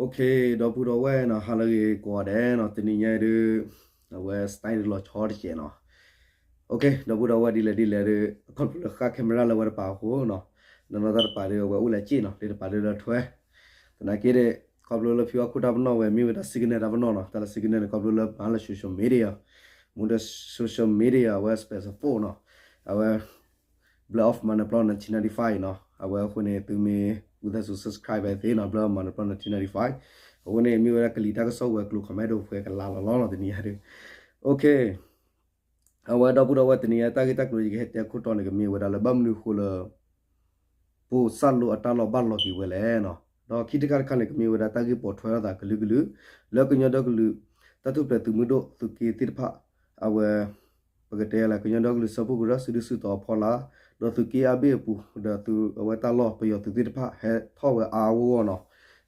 Okay, ဒီပုၢ်ဒီဝဲၢ်နီၤ, ဟါလၢအဂ့ၤကိးဂၤဒဲးနီၤ, တနံၤညါအံၤဒုး အဝဲ style တလီၤဆီတစဲးနီၤ. Okay, ဒီပုၢ်ဒီဝဲၢ်ဒ်လဲၣ်ဒ်လဲၣ်ဒီး ခီဖျိလၢဃၣ် camera လၢအဝဲတပၤအဃိနီၤ, နီၢ်နီၢ်တၢ်တပၤဒီးအဝဲအိၣ်လၢက့ၣ်နီၤ, လၢတပၤဒီးလၢထွဲ, သနာ်က့ဒီး ခီဖျိလၢဖံဝါခိၣ်တၢ်ပနီၣ်ဝဲမ့ၢ်ဝဲဒၣ် signal တၢ်ပနီၣ်နီၤ, တၢ်လၢ social media, မူဒီး social media အဝဲ special force နီၤ, အဝဲ ဘျၢ of မၤနၢၤပျီ nineteen ninety-five နီၤ, အဝဲအဃိန့ၣ် သုမ့ၢ်ဝံသးစူၤ subscribe ဝဲသ့နီၤ, ဘျၢ of မၤနၢၤပျီ nineteen ninety-five, အဃိန့ၣ် မ့ၢ်ဝဲဒၣ်ကလံၤတၢ်ကစီၣ်ဝဲၤကျိၤ comment ဒိၣ်ပှဲၤကလးလီၤလီၤနီၤ တနံၤညါဒုး. Okay, အဝဲဒီပုၢ်ဒီဝဲၢ်တနံၤညါတၢ်ဂ့ၢ်တၢ်ကျိၤယကဟဲတဲခိၣ်တီန့ၣ် ကမ့ၢ်ဝဲဒၣ်လၢ ဘၣ်မနုၤအဃိလၢ ဘိၣ်စၣ်လိအတၢ်လီၢ်ဘၣ်လီၤက့ၤဝဲလဲၣ်နီၤ. ဒီးခံတခါတခါန့ၣ် ကမ့ၢ်ဝဲဒၣ်တၢ်ဂ့ၢ်ပိာ်ထွဲထီၣ်သးကလုာ်ကလုာ် လၢကညီဒီကလုာ် တၢ်ထူၣ်ဖျဲးသုးမုၢ်ဒိၣ်သုးက့သ့ၣ်တဖၣ်, အဝဲ ပကတဲလၢကညီဒီကလုာ်စၢဖှိၣ်ကရၢ စုဒုၣ်စုတီၤအဖီလာ်, ဒီးသုးက့အါဘ့ၣ်အပူၤ ဒီးသုးအဝဲတၢ်လီၢ်ပယီၤသုးသ့ၣ်တဖၣ် ဟဲထီၣ်ဝဲအါအါဂီၢ်ဂီၢ်နီၤ.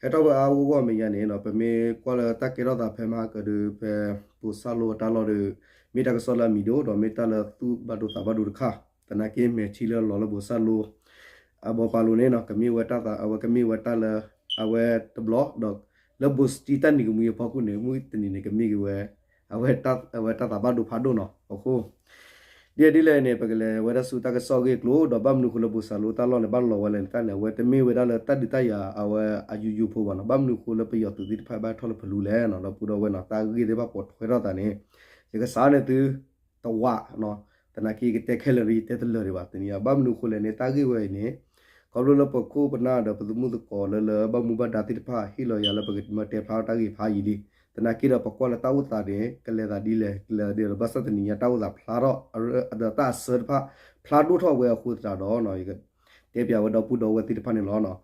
ဟဲထီၣ်ဝဲအါအါဂီၢ်ဂီၢ်မဲာ်ညါန့ၣ်နီၤ, ပမ့ၢ်ကွၢ်လၢတၢ်ကဲထီၣ်သးဖဲမဟါကဒီး ဖဲဘိၣ်စၣ်လိအတၢ်လီၢ်ဒီး မ့ၢ်တၢ်ကစီၣ်လၢအမံၤဒိၣ် ဒီးမ့ၢ်တၢ်လၢသူၣ်ဘၣ်ဒိသးဘၣ်ဒိတခါ, သနာ်က့မဲာ်ထံလၢလီၤလၢဘိၣ်စၣ်လိ အဘီပာ်လိၤန့ၣ်နီၤ, ကမ့ၢ်ဝဲတၢ်သး အဝဲကမ့ၢ်ဝဲတၢ်လၢ အဝဲတဘျီဒီး လၢဘိၣ်စတံတၢ်နံၤကမှံအဖီခိၣ်န့ၣ် မုၢ်တနံၤန့ၣ် ကမ့ၢ်က့ၤဝဲ အဝဲ အဝဲတၢ်သးဘၣ်ဒိဖးဒိၣ်နီၤ. အဃိ ဒ်လဲၣ်ဒ်လဲၣ်န့ၣ် ပကလဲၤဝဲဒၣ်ဆူတၢ်ကစီၣ်အဂ့ၢ်အကျိၤ ဒီးဘၣ်မနုၤအဃိလၢဘိၣ်စၣ်လိတၢ်လီၢ်န့ၣ် ဘၣ်လီၤဝဲလဲၣ်န့ၣ် တၢ်န့ၣ် အဝဲတမ့ၢ်ဝဲဒၣ်လၢတၢ်ဒုးတၢ်ယၤအဝဲအယိယိဖိဘၣ်နီၤ. ဘၣ်မနုၤအဃိလၢပယီၤသုးသ့ၣ်တဖၣ်ဘၣ်ထီၣ်လၢဖလူလဲၣ်နီၤ, ဒီပုၢ်ဒီဝဲၢ်နီၤ, တၢ်ဂ့ၢ်သ့ၣ်တဖၣ်ပိာ်ထွဲထီၣ်သးန့ၣ် ယကစးန့ၢ်သု တဝးနီၤ, သနာ်က့ယကတဲခဲလၢာ်ဒီး ယတဲတလၢာ်ဒံးဘၣ် တနံၤညါ. ဘၣ်မနုၤအဃိလဲၣ်န့ၣ် တၢ်ဂ့ၢ်ဝဲအံၤန့ၣ် ခီဖျိလၢပခိၣ်ပနၢ်ဒီးပသမုၣ်သကိးလၢလၢဘၣ်မူဘၣ်ဒါသ့ၣ်တဖၣ် ဟ့ၣ်လီၤယၤလၢပကမၤတဲဖျါထီၣ်တၢ်ဂ့ၢ်ဖးယံာ်လံ. သနာ်က့ဒီးပကွၢ်လၢတၢ်အိၣ်သးန့ၣ် ကလဲၤသးဒ်လဲၣ် ကလဲၤသးဒ်လဲၣ် ဘၣ်ဆၣ်တနံၤညါတၢ်အိၣ်သးဖျါထီၣ် ဒီးတၢ်အစၢတဖၣ် ဖျါဒိၣ်ထီၣ်ဝဲအဃိသတးဒီး ယကတဲပၠးဝဲဒီပုၢ်ဒီဝဲၢ်သ့ၣ်တဖၣ်န့ၣ်လီၤ.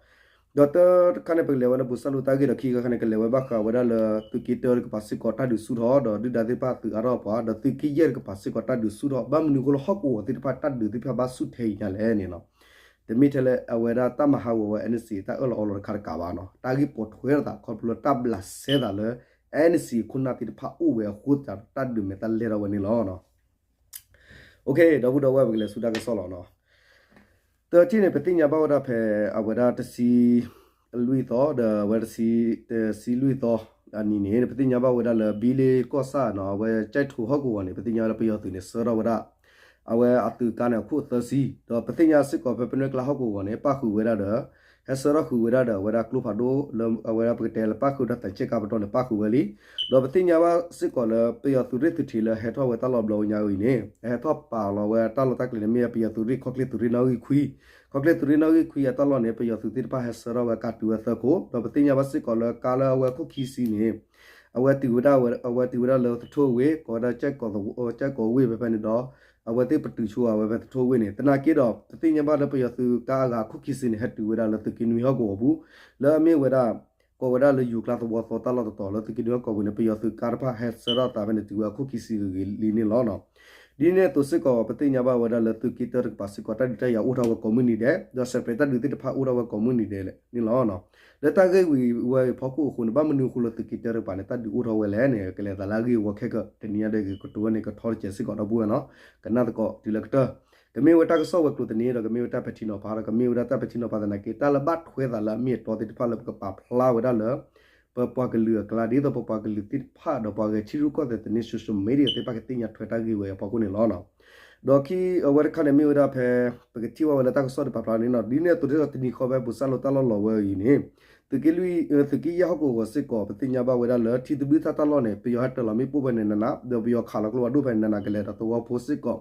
ဒီးတၢ်တခါန့ၣ် ပကလဲၤဝဲလၢဘိၣ်စၣ်လိတၢ်ဂ့ၢ်ဒီးခံခါတခါန့ၣ် ကလဲၤဝဲဘၣ်ဃးဝဲဒၣ်လၢသုးက့တၢတကပၤစ့ၢ်ကီးတၢ်ဒုးဆူၣ်ထီၣ် ဒီးဒုၣ်ဒါသ့ၣ်တဖၣ်သုးအါထီၣ်ပှၤ ဒီးသုးက့ယဲၢ်တကပၤစ့ၢ်ကီးတၢ်ဒုးဆူၣ်ထီၣ် ဘၣ်မနုၤအဃိလၢဟီၣ်ကဝီၤသ့ၣ်တဖၣ်တၢ်ဒုးသ့ၣ်တဖၣ်ဘၣ်ဆူၣ်ထဲအံၤညါလဲၣ်န့ၣ်နီၤ. တမ့ၢ်ထဲလၢအဝဲဒၣ်တၢ်မၤဟးဂီၤဝဲ NCA တၢ်အၢၣ်လီၤအီလီၤတခါတကးဘၣ်နီၤ. တၢ်ဂ့ၢ်ပိာ်ထွဲထီၣ်သးခီဖျိလၢတၢ်ဘျးစဲသးလၢ NCA ခိၣ်နၢ်သ့ၣ်တဖၣ်အိၣ်ဝဲအဃိသတးဒီး တၢ်ဒုးမဲာ်တၢ်လဲၢ်ထီၣ်ဝဲန့ၣ်လီၤ. Okay, ဒီပုၢ်ဒီဝဲၢ် ပကလဲၤဆူတၢ်ကစီၣ်လီၤနီၤ. တထံၣ်န့ၣ် ပသ့ၣ်ညါဘၣ်ဝဲဒၣ်ဖဲအဝဲဒၣ်တဆံလွံၢ်သီ ဒီးအဝဲတဆံ တဆံလွံၢ်သီအနံၤန့ၣ် ပသ့ၣ်ညါဘၣ်ဝဲဒၣ်လၢဘံလ့ကီၢ်ဆၣ်နီၤ အဝဲကၠဲးထိးဟီၣ်ကဝီၤန့ၣ် ပသ့ၣ်ညါလၢပယီၤသုးန့ၣ် ဆှၢထီၣ်ဝဲဒၣ် အဝဲအသုးကါန့ၣ်အခိၣ်သၢဆံ ဒီးပသ့ၣ်ညါစ့ၢ်ကီးဖဲပနွဲၢ်ကျါဟီၣ်ကဝီၤန့ၣ် ပၣ်ဃုာ်ဝဲဒၣ်ဒီး ဟဲဆှၢထီၣ်ဃုာ်ဝဲဒၣ်ဒီးအဝဲဒၣ်ကျိဖးဒိၣ်လၢအဝဲဒၣ်ပကတဲလၢပၣ်ဃုာ်ဒီးသးဆဲးကါပတီၢ်န့ၣ် ပၣ်ဃုာ်ဝဲလံ. ဒီးပသ့ၣ်ညါဘၣ်စ့ၢ်ကီးလၢပယီၤသုးရ့ၣ်သုးထံးလၢဟဲထီၣ်ဝဲတၢ်လီၢ်ဘျီဝဲညါအံၤန့ၣ် ဟဲထီၣ်ပာ်လီၤဝဲတၢ်လီၢ်တၢ်ကျဲၤန့ၣ် မ့ၢ်ပယီၤသုးရ့ၣ်ခီၣ်ချ့သုးရ့ၣ်နီၣ်ဂံၢ်ခွံ, ခီၣ်ချ့သုးရ့ၣ်နီၣ်ဂံၢ်ခွံအတၢ်လီၢ်န့ၣ် ပယီၤသုးသ့ၣ်တဖၣ်ဟဲဆှၢထီၣ်ဝဲကါတုၤဝဲသၢခိၣ်, ဒီးပသ့ၣ်ညါဘၣ်စ့ၢ်ကီးလၢကါလၢအဝဲခိၣ်ခံဆံန့ၣ် အဝဲတုၤဝဲဒၣ် အဝဲတုၤဝဲဒၣ်လၢသထူဝ့ၣ် ကိးဝဲဒၣ် ကၠဲးကိးဝ့ၣ်ဖဲဖဲန့ၣ်ဒီး အဝဲသ့ၣ်ပတုာ်ဆိအဝဲဖဲသထူဝ့ၣ်န့ၣ် သနာ်က့ဒီး ပသ့ၣ်ညါဘၣ်လၢပယီၤသုးကါအဂၤအခိၣ်ခံဆံန့ၣ် ဟဲတုၤဝဲဒၣ်လၢသုးက့နွံဟီၣ်ကဝီၤပူၤ လၢအမ့ၢ်ဝဲဒၣ် ကိးဝဲဒၣ်လၢယူၤကျါသဝီသီတၢ်လီၢ်တတီၤလၢသုးက့နွံဟီၣ်ကဝီၤပူၤန့ၣ် ပယီၤသုးကါတဖၣ်ဟဲဆှၢထီၣ်သးဖဲန့ၣ်တုၤဝဲအခိၣ်ခံဆံဂ့ၤဂ့ၤလံန့ၣ်လီၤ. ဒ်န့ၣ်အသိးစ့ၢ်ကီး ပသ့ၣ်ညါဘၣ်ဝဲဒၣ်လၢသုးက့တၢတကပၤစ့ၢ်ကီး တၢ်ဒုးတၢ်ယၤအိၣ်ထီၣ်ဝဲကိးမုၢ်နံၤဒဲး ဒီး separate တၢ်ဒုးသ့ၣ်တဖၣ်အိၣ်ထီၣ်ဝဲကိးမုၢ်နံၤဒဲးန့ၣ်လီၤ. လၢတၢ်ဂ့ၢ်ဝံၤဝဲအံၤဖီခိၣ်အဃိန့ၣ် ဘၣ်မနုၤအဃိလၢသုးက့တၢတကပၤန့ၣ် တၢ်ဒုးအိၣ်ထီၣ်ဝဲလဲၣ်န့ၣ် ကလဲၤသးလၢအဂ့ၢ်အဝီခဲကၢး တနံၤညါဒီးကတိၤဝဲန့ၣ်ကထီတစဲးစ့ၢ်ကီးဒီပုၢ်ဝဲၢ်နီၤ ကနၣ်သကိးတုၤလၢကတၢၢ် ကမ့ၢ်ဝဲတၢ်ကစီၣ်ဝဲၤကျိၤသန့ ဒီးကမ့ၢ်ဝဲတၢ်ပဲာ်ထံနီၤဖး ဒီးကမ့ၢ်ဝဲဒၣ်တၢ်ပဲာ်ထံနီၤဖးသနာ်က့ တၢ်လၢဘၣ်ထွဲသးလၢအမ့ၢ်အတီသ့ၣ်တဖၣ်လၢပကပာ်ဖျါဝဲဒၣ်လၢ ပပှၤကလုာ်အကျါ ဒ်သိးပပှၤကလုာ်သ့ၣ်တဖၣ်ဒီးပှၤဂဲၤထံရူၢ်ကီၢ်သဲးသန့ social media သ့ၣ်တဖၣ်ကသ့ၣ်ညါထွဲတၢ်ဂ့ၢ်ဝဲအဖီခိၣ်န့ၣ်လီၤ. ဒီးခံအဝဲတခါန့ၣ်မ့ၢ်ဝဲဒၣ်ဖဲ ပကထံၣ်ဘၣ်ဝဲလၢတၢ်ကစီၣ်တပာ်ဖျါန့ၣ်နီၤ ဒ်န့ၣ်အသိးဒီးတနံၤဃီဖဲဘိၣ်စၢ်လိတၢ်လီၢ်လီၤဝဲအံၤန့ၣ် သုးက့လွံၢ် သုးက့ယဲၢ်ဟီၣ်ကဝီၤစ့ၢ်ကီး ပသ့ၣ်ညါဘၣ်ဝဲဒၣ်လၢထံသဘျုၣ်ထၣ်တၢ်လီၢ်န့ၣ် ပယီၤဟဲတၢၤလီၤမ့ၣ်ပိၢ်ဖဲန့ၣ်နးနး ဒီးပယီၤခးလီၤကျိဖးဒိၣ်ဖဲန့ၣ်နးနးကလဲာ်ဒီးသဝီဖိစ့ၢ်ကီး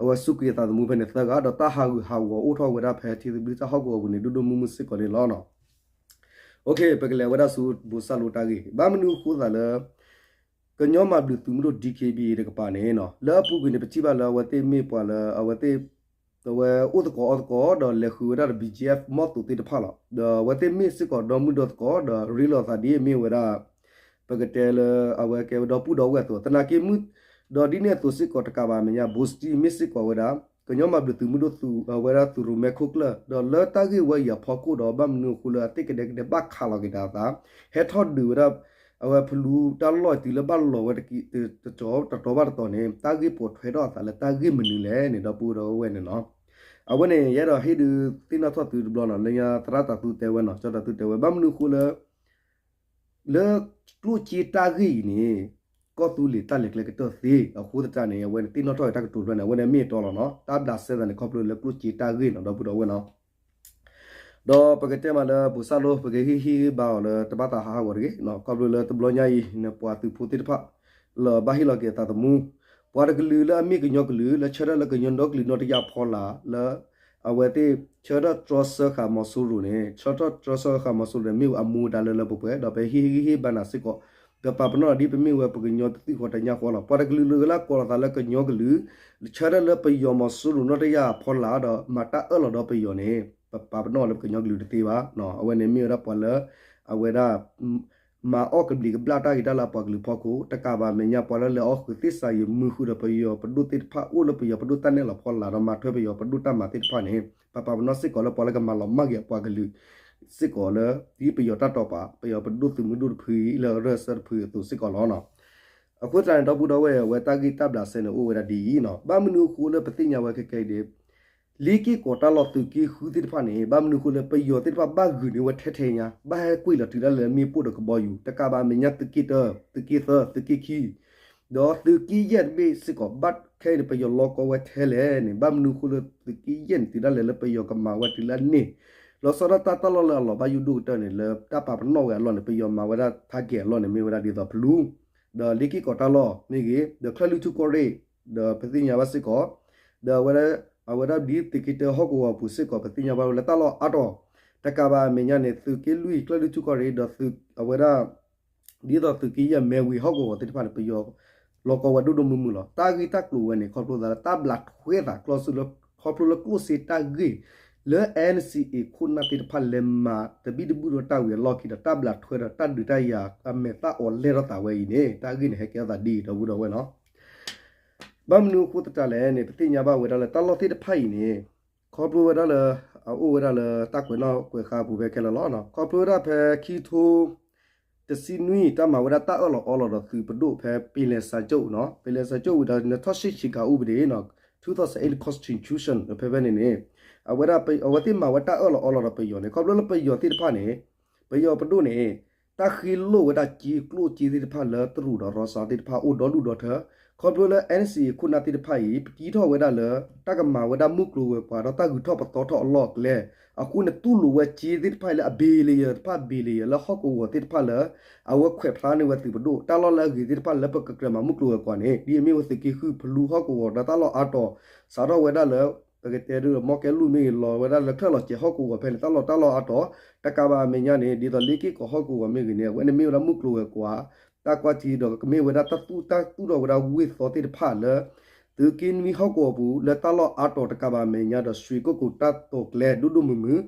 အဝဲစူးကွံာ်အသးသမူဖဲန့ၣ်သၢဂၤ ဒီးတၢ်ဟးဂူာ်ဟးဂီၤအိၣ်ထီၣ်ဝဲဒၣ်ဖဲထံသဘျုၣ်ထၣ်ဟီၣ်ကဝီၤပူၤန့ၣ် ဒိၣ်ဒိၣ်မုၢ်မုၢ်စ့ၢ်ကီးန့ၣ်လီၤ. Okay, ပကလဲၤဝဲဒၣ်ဆူဘိၣ်စၢ်လိတၢ်ဂ့ၢ် ဘၣ်မနုၤအဃိသးလၢ ကညီမၤဘျုးသုးမုၢ်ဒိၣ် DKBA တကပၤန့ၣ်နီၤ လၢအပူၤကွံာ်န့ၣ် ပထံၣ်ဘၣ်လၢအဝဲသ့ၣ်မ့ၢ်ပှၤလၢအဝဲသ့ၣ် အဝဲအိၣ်သကိးအီၣ်သကိး ဒီးလဲၤဃုာ်ဝဲဒၣ်ဒီး BGF မီၢ်သိးသ့ၣ်တဖၣ်လီၤ. ဒီးအဝဲသ့ၣ်မ့ၢ်စ့ၢ်ကီးဒီမုၢ်ဒီသကိး ဒီးရ့လိာ်သးဒ်အမ့ၢ်ဝဲဒၣ် ပကတဲလၢအဝဲကဲဝဲဒီပုၢ်ဒီဝဲၢ်အသိး သနာ်က့မုၢ် ဒီးဒ်န့ၣ်အသိးစ့ၢ်ကီးတကးဘၣ်အမဲာ်ညါ ဘိၣ်စတံမ့ၢ်စ့ၢ်ကီးဝဲဒၣ် ကညီမၤဘျုးသုးမုၢ်ဒိၣ်သုး အဝဲဒၣ်သုးရိၣ်မဲခိၣ်ကျၢၢ် ဒီးလၢတၢ်ဂ့ၢ်ဝဲအံၤအဖီခိၣ်ဒီး ဘၣ်မနုၤအဃိလၢအသ့ၣ်ကဒဲကဒဲဘၣ်ခးလီၤက့ၤတၢ်အသး ဟဲထီၣ်ဒုးဝဲဒၣ် အဝဲဖလူတၢ်လီၢ်တုၤလၢဘၣ်လီၤဝဲတတီၤတတီၤဘၣ်တတီၤန့ၣ် တၢ်ဂ့ၢ်ပိာ်ထွဲထီၣ်အသးလၢတၢ်ဂ့ၢ်မနုၤလဲၣ်န့ၣ် ဒီပုၢ်ဒီဝဲၢ်န့ၣ်နီၤ. အဝဲန့ၣ် ယအဲၣ်ဒိးဟ့ၣ်ဒုးသ့ၣ်နီၣ်ထီၣ်သုတဘျီနီၤ လၢညါသရၣ်တၤသူတဲဝဲနီၤ ကၠီတၤသူတဲဝဲ ဘၣ်မနုၤအဃိလၢ လၢကျိၣ်စ့တၢ်ဂ့ၢ်အံၤန့ၣ် ကီၢ်သူလ့ၤတၢ်လဲၤကျဲကတၢၢ်သ့ အဃိသတးန့ၣ် အဝဲန့ၣ်သ့ၣ်နီၣ်ထီၣ်ဝဲတၢ်ကတိၤတဖျၢၣ်န့ၣ် အဝဲန့ၣ်မ့ၢ်အတီလီၤနီၤ. တၢ်ဘျးစဲသးန့ၣ် ခီဖျိလၢကျိၣ်စ့တၢ်ဂ့ၢ်နီၤ ဒီပုၢ်ဒီဝဲၢ်နီၤ. ဒီးပကတဲမးလၢ ပူၤစၢ်လိ ပကဟ့ၣ်ဟ့ၣ်ဂံၢ်ဘါအီၤလၢတဘၣ်သးဟးဟးဂီၤတဂ့ၤ, ခီဖျိလၢတဘျီညါအံၤန့ၣ် ပှၤသုးဖိသ့ၣ်တဖၣ် လၢဘၣ်ဟ့ၣ်လီၤက့ၤအသးသမူ, ပှၤတကလုာ်လၢအမ့ၢ်ကညီကလုာ် လၢဆၢထၢၣ်လၢကညီဒီကလုာ်နီၣ်တယၢ်အဖီလာ် လၢ အဝဲသ့ၣ်ဆၢထၢၣ်တြီဆၢဃာ်မီၤစိရိၤန့ၣ် ဆၢထၢၣ်တြီဆၢဃာ်မီၤစိရိၤန့ၣ် မ့ၢ်ဝဲအမူဒါလၢလၢပှဲၤပှဲၤ ဒီးပဟ့ၣ်ဂံၢ်ဟ့ၣ်ဘါနၤစ့ၢ်ကီး, ဒီးပာ်ပနီၣ်ဒ်ပမ့ၢ်ဝဲပကညီတသ့ၣ်ဃီတညၣ်ဃီလီၤ. ပှၤတကလုာ်လၢကလၢကိးလီၤသးလၢကညီကလုာ် ဆၢထၢၣ်လၢပယီၤမီၤစိရိၤနီၣ်တယၢ်အဖီလာ် ဒီးမၤတၢ်အၢၣ်လီၤဒီးပယီၤန့ၣ် ပပာ်ပနီၣ်လၢပကညီကလုာ်တသ့ဘၣ်. အဝဲန့ၣ်မ့ၢ်ဝဲဒၣ်ပှၤလၢ အဝဲဒၣ် မၤအီၣ်ကဘျံးကဘျၣ်တၢ်ဂ့ၤတၢ်လၢအပှၤကလုာ်ဖီခိၣ် တကးဘၣ်အမဲာ်ညါ ပှၤလၢလဲၤအီၣ်ဃုာ်သ့ၣ်စးယံာ်မုာ်ဃုာ်ဒီးပယီၤပဒိၣ်သ့ၣ်တဖၣ် အိၣ်လၢပယီၤပဒိၣ်တၢ်နဲၣ်လီၤဖီလာ် ဒီးမၤထွဲပယီၤပဒိၣ်တၢ်မၤသ့ၣ်တဖၣ်န့ၣ် ပပာ်ပနီၣ်စ့ၢ်ကီးလၢပှၤလၢကမၤလီၤမၢ်က့ၤအပှၤကလုာ် စ့ၢ်ကီးလၢ ဒ်ပယီၤတၢ်တိာ်ပာ် ပယီၤပဒိၣ်သုးမုၢ်ဒိၣ်တဖုအံၤ လၢအရၢၢ်စၢၢ်တဖုအသိးစ့ၢ်ကီးလီၤ. အဃိသတးန့ၣ် ဒီပုၢ်ဒီဝဲၢ် အဝဲတၢ်ဂ့ၢ်တၢ်ဘျးစဲန့ၣ် အိၣ်ဝဲဒၣ်ဒ်အံၤနီၤ. ဘၣ်မနုၤအဃိလၢပသ့ၣ်ညါဝဲခဲကဲအံၤန့ၣ် လ့က့ၢ်ကီးတၢ်လီၢ်သုးက့ဃုသ့ၣ်တဖၣ်န့ၣ် ဘၣ်မနုၤအဃိလၢပယီၤသ့ၣ်တဖၣ်ဘၣ်ဂုာ်န့ၢ်ဝဲထဲထဲညါ ဘၣ်ဟဲကွံာ်လီၤတုၤဒၣ်လဲာ်လၢမ့ၣ်ပိၢ်ဒီးကဘီယူၤ တကးဘၣ်အမဲာ်ညါသုးက့တၢ သုးက့သၢ သုးက့ခံ ဒီးသုးက့ယဲၢ်တဘ့ၣ်စ့ၢ်ကီး ဘၣ်ခဲအံၤန့ၣ် ပယီၤလီၤကီဝဲထဲလဲၣ်န့ၣ် ဘၣ်မနုၤအဃိလၢသုးက့ယဲၢ်န့ၣ် တုၤဒၣ်လဲာ်လၢပယီၤကမၤဝဲတုၤလၢအန့ၢ် လီၤဆီဒၣ်တၢ်တၢ်လီၢ်လၢအလီၤဘၣ်ယိၣ်ဒိၣ်ကတၢၢ်န့ၣ် လၢတၢ်ပာ်ပနီၣ်ဝဲအလီၢ်န့ၣ် ပယီၤမၤဝဲဒၣ် target အလီၢ်န့ၣ် မ့ၢ်ဝဲဒၣ်ဒ်သိးဖလူ ဒီးလ့က့ၢ်ကီးတၢ်လီၢ်မ့ၢ်ဂ့ၤ ဒီးချၢၣ်လွံၢ်ထူၣ်ကီၢ်ရ့ၣ် ဒီးပသ့ၣ်ညါဘၣ်စ့ၢ်ကီး ဒီး အဝဲဒၣ်ဒ်သုးက့တၢဟီၣ်ကဝီၤပူၤစ့ၢ်ကီး ပသ့ၣ်ညါဘၣ်လၢတၢ်လီၢ်အါတီၤ တကးဘၣ်အမဲာ်ညါန့ၣ် သုးက့လွံၢ် ချၢၣ်လွံၢ်ထူၣ်ကီၢ်ရ့ၣ် ဒီးအဝဲဒၣ် ဒ်သိးသုးက့ယဲၢ် မဲၢ်ဝံၤဟီၣ်ကဝီၤသ့ၣ်တဖၣ်န့ၣ် ပယီၤလီၤကီဝဲဒိၣ်ဒိၣ်မုၢ်မုၢ်လီၤ. တၢ်ဂ့ၢ်တၢ်ကျိၤဝဲန့ၣ် ခီဖျိသးလၢတၢ်ဘျးထွဲသးကျီၢ်စုလၢ ခီဖျိလၢကျိၣ်စ့တၢ်ဂ့ၢ် လၢ NCA ခိၣ်နၢ်သ့ၣ်တဖၣ်လဲၤမၤတဘံၣ်တဘုၣ်ဒီးတၢ်ဝံၤအလီၢ်ခံဒီး တၢ်ဘျးထွဲဒီးတၢ်ဒုးတၢ်ယၤအမဲာ်သၣ်အီၤလဲၢ်ထီၣ်သးဝဲအံၤန့ၣ် တၢ်ဂ့ၢ်န့ၣ် ဟဲကဲထီၣ်သးဒ်အံၤ ဒီပုၢ်ဒီဝဲၢ်နီၤ. ဘၣ်မနုၤအဃိသတးလဲၣ်န့ၣ် ပသ့ၣ်ညါဘၣ်ဝဲဒၣ်လၢတၢ်လီၢ်သ့ၣ်တဖၣ်အံၤန့ၣ် ခီဖျိဝဲဒၣ်လၢ အအိၣ်ဝဲဒၣ်လၢတၢ်ကွဲးနီၣ်ကွဲးဃါအပူၤဖဲခဲလၢာ်လီၤ. ခီဖျိဝဲဒၣ်ဖဲခံထိ တဆံနွံ တၢ်မၤဝဲဒၣ်တၢ်အၢၣ်လီၤအီလီၤဒီးသုးပဒိၣ်ဖဲ ပင်လယ်စာချုပ်နီၤ ပင်လယ်စာချုပ်ဝံၤဒီး နှစ်ထောင့်ရှစ် အခြေခံဥပဒေနီၤ two thousand eight constitution ဖဲဖဲန့ၣ်န့ၣ် အဝဲဒၣ် အဝဲသ့ၣ်မၤဝဲတၢ်အၢၣ်လီၤအီလီၤဒီးပယီၤန့ၣ် ခီဖျိလၢပယီၤသ့ၣ်တဖၣ်န့ၣ် ပယီၤပဒိၣ်န့ၣ် တၢ်ဃ့လိာ်ဝဲဒၣ်က့ကျိၣ်စ့သ့ၣ်တဖၣ်လၢတရူးဒီးရီစါသ့ၣ်တဖၣ်အိၣ်ဒီဒူၣ်ဒီထၢ ခီဖျိလၢ NCA ခိၣ်နၢ်သ့ၣ်တဖၣ်အံၤ ပကံထီၣ်ဝဲဒၣ်လၢ တၢ်ကမၤဝဲဒၣ်မုၢ်ကျိၤဝဲၤကွာ်ဒီးတၢ်ဂုၤထီၣ်ပသီထီၣ်အလီၢ်အကျဲ အဃိန့ၣ် တူၢ်လိာ်ဝဲက့သ့ၣ်တဖၣ်လၢအ billion တဖၣ် billion လၢဟီၣ်ကဝီၤသ့ၣ်တဖၣ်လၢ အဝဲခွဲးဖျါန့ၢ်ဝဲသုးပဒိၣ် တၢ်လီၢ်လၢအဂ့ၤသ့ၣ်တဖၣ်လၢပကကြၢးမၤမုၢ်ကျိၤဝဲၤကွာ်န့ၣ် ဒ်အမ့ၢ်ဝဲသုးက့ဃု ဖလူဟီၣ်ကဝီၤဒီးတၢ်လီၢ်အါတီၤ စးထီၣ်ဝဲဒၣ်လၢ ပကတဲဒ်မီၣ်ကဲလူၢ်မ့ၢ်ဂ့ၤ လီၤဝဲဒၣ်လၢချၢၣ်လီၤစဲးဟီၣ်ကဝီၤဖဲန့ၣ် တၢ်လီၢ်တၢ်လီၢ်အါတီၤ တကးဘၣ်အမဲာ်ညါန့ၣ် ဒ်သိးလ့က့ၢ်ကီးဟီၣ်ကဝီၤမ့ၢ်ဂ့ၤန့ၣ် အဝဲန့ၣ်မ့ၢ်ဝဲဒၣ်မုၢ်ကျိၤဝဲၤကွာ် တၢ်ကွၢ်ထံဒီးကမ့ၢ်ဝဲဒၣ်တၢ်သူၣ်တၢ်သူၣ်ထီၣ်ဝဲဒၣ်ဝ့ၢ်သီသ့ၣ်တဖၣ်လၢ သုးက့နွံဟီၣ်ကဝီၤပူၤ လၢတၢ်လီၢ်အါတီၤတကးဘၣ်အမဲာ်ညါဒီး ရွှေကုက္ကိုတၢ်တိာ်ကျဲဒိၣ်ဒိၣ်မုၢ်မုၢ်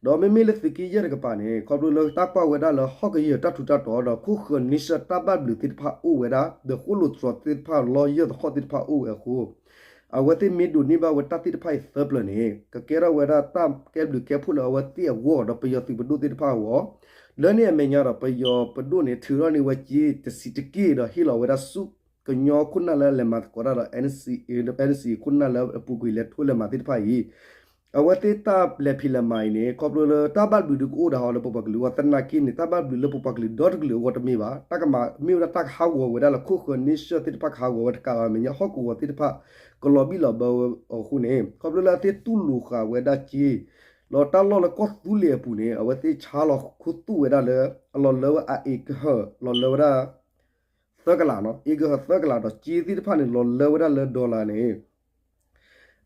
ဒီးမ့မ့ၢ်လၢသုးက့ယဲၢ်တကပၤန့ၣ် ခီဖျိလၢတၢ်ကွၢ်ဝဲဒၣ်လၢဟီၣ်ကယၢၤတၢ်ထူးတၢ်တီၤဒီး ခိၣ်ဃၢၤနံၣ်ဆၢတၢ်ဘၣ်ဘျုးသ့ၣ်တဖၣ်အိၣ်ဝဲဒၣ် ဒီးဃိၣ်လိာ်တြီၤသ့ၣ်တဖၣ် လီယၢၢ်သဟီၣ်သ့ၣ်တဖၣ်အိၣ်ဝဲအဃိ အဝဲသ့ၣ်မ့ၢ်ဒိးန့ၢ်ဘၣ်ဝဲတၢ်သ့ၣ်တဖၣ်အံၤသၢပျၢၤန့ၣ် ကကဲထီၣ်ဝဲဒၣ်တၢ်ကဲဘျုးကဲဖှိၣ်လၢအဝဲသ့ၣ်အဂီၢ်ဒီးပယီၤသုးပဒိၣ်သ့ၣ်တဖၣ်အဂီၢ် လၢန့ၣ်အမဲာ်ညါဒီး ပယီၤပဒိၣ်န့ၣ် ထုးထီၣ်န့ၢ်ဝဲက့တဆံးတက့ၢ်ဒီး ဟ့ၣ်လီၤဝဲဒၣ်ဆူကညီခိၣ်နၢ်လၢလဲၤမၤသကိးတၢ်ဒီး NCA ခိၣ်နၢ်လၢအပူၤကွံာ်လဲၤထိလဲၤမၤသ့ၣ်တဖၣ်အံၤ အဝဲသ့ၣ်တၢ်လဲၤဖံးလဲၤမၤအံၤန့ၣ် ခီဖျိလၢတၢ်ဘၣ်ဘျုးဒုကအိၣ်ဒၣ်ဟီလၢပပှၤကလုာ်အဂီၢ် သနာ်က့န့ၣ် တၢ်ဘၣ်ဘျုးလၢပပှၤကလုာ်ဒီတကလုာ်အဂီၢ်တမ့ၢ်ဘၣ် တၢ်ကမၤမ့ၢ်ဝဲဒၣ်တၢ်ကဟးဂီၤဝဲဒၣ်လၢခိၣ်ဃၢၤနံၣ်ဆၢသ့ၣ်တဖၣ်ကဟးဂီၤဝဲတကးဘၣ်အမဲာ်ညါ ဟီၣ်ကဝီၤသ့ၣ်တဖၣ် ကလီၤဘံၣ်လီၤဘၢဝဲအဃိန့ၣ် ခီဖျိလၢအဝဲသ့ၣ်တူၢ်လိာ်ဃာ်ဝဲဒၣ်က့ ဒီးတၢ်လီၢ်လၢကီၢ်သူလ့ၤအပူၤန့ၣ် အဝဲသ့ၣ်ဆါလီၤခူသူၣ်ဝဲဒၣ်လၢ အလီၤလၢဝဲ acre လီၤလၢဝဲဒၣ် သၢကလးနီၤ acre သၢကလးဒီးက့သ့ၣ်တဖၣ်န့ၣ် လီၤလၢဝဲဒၣ်လၢ dollar န့ၣ်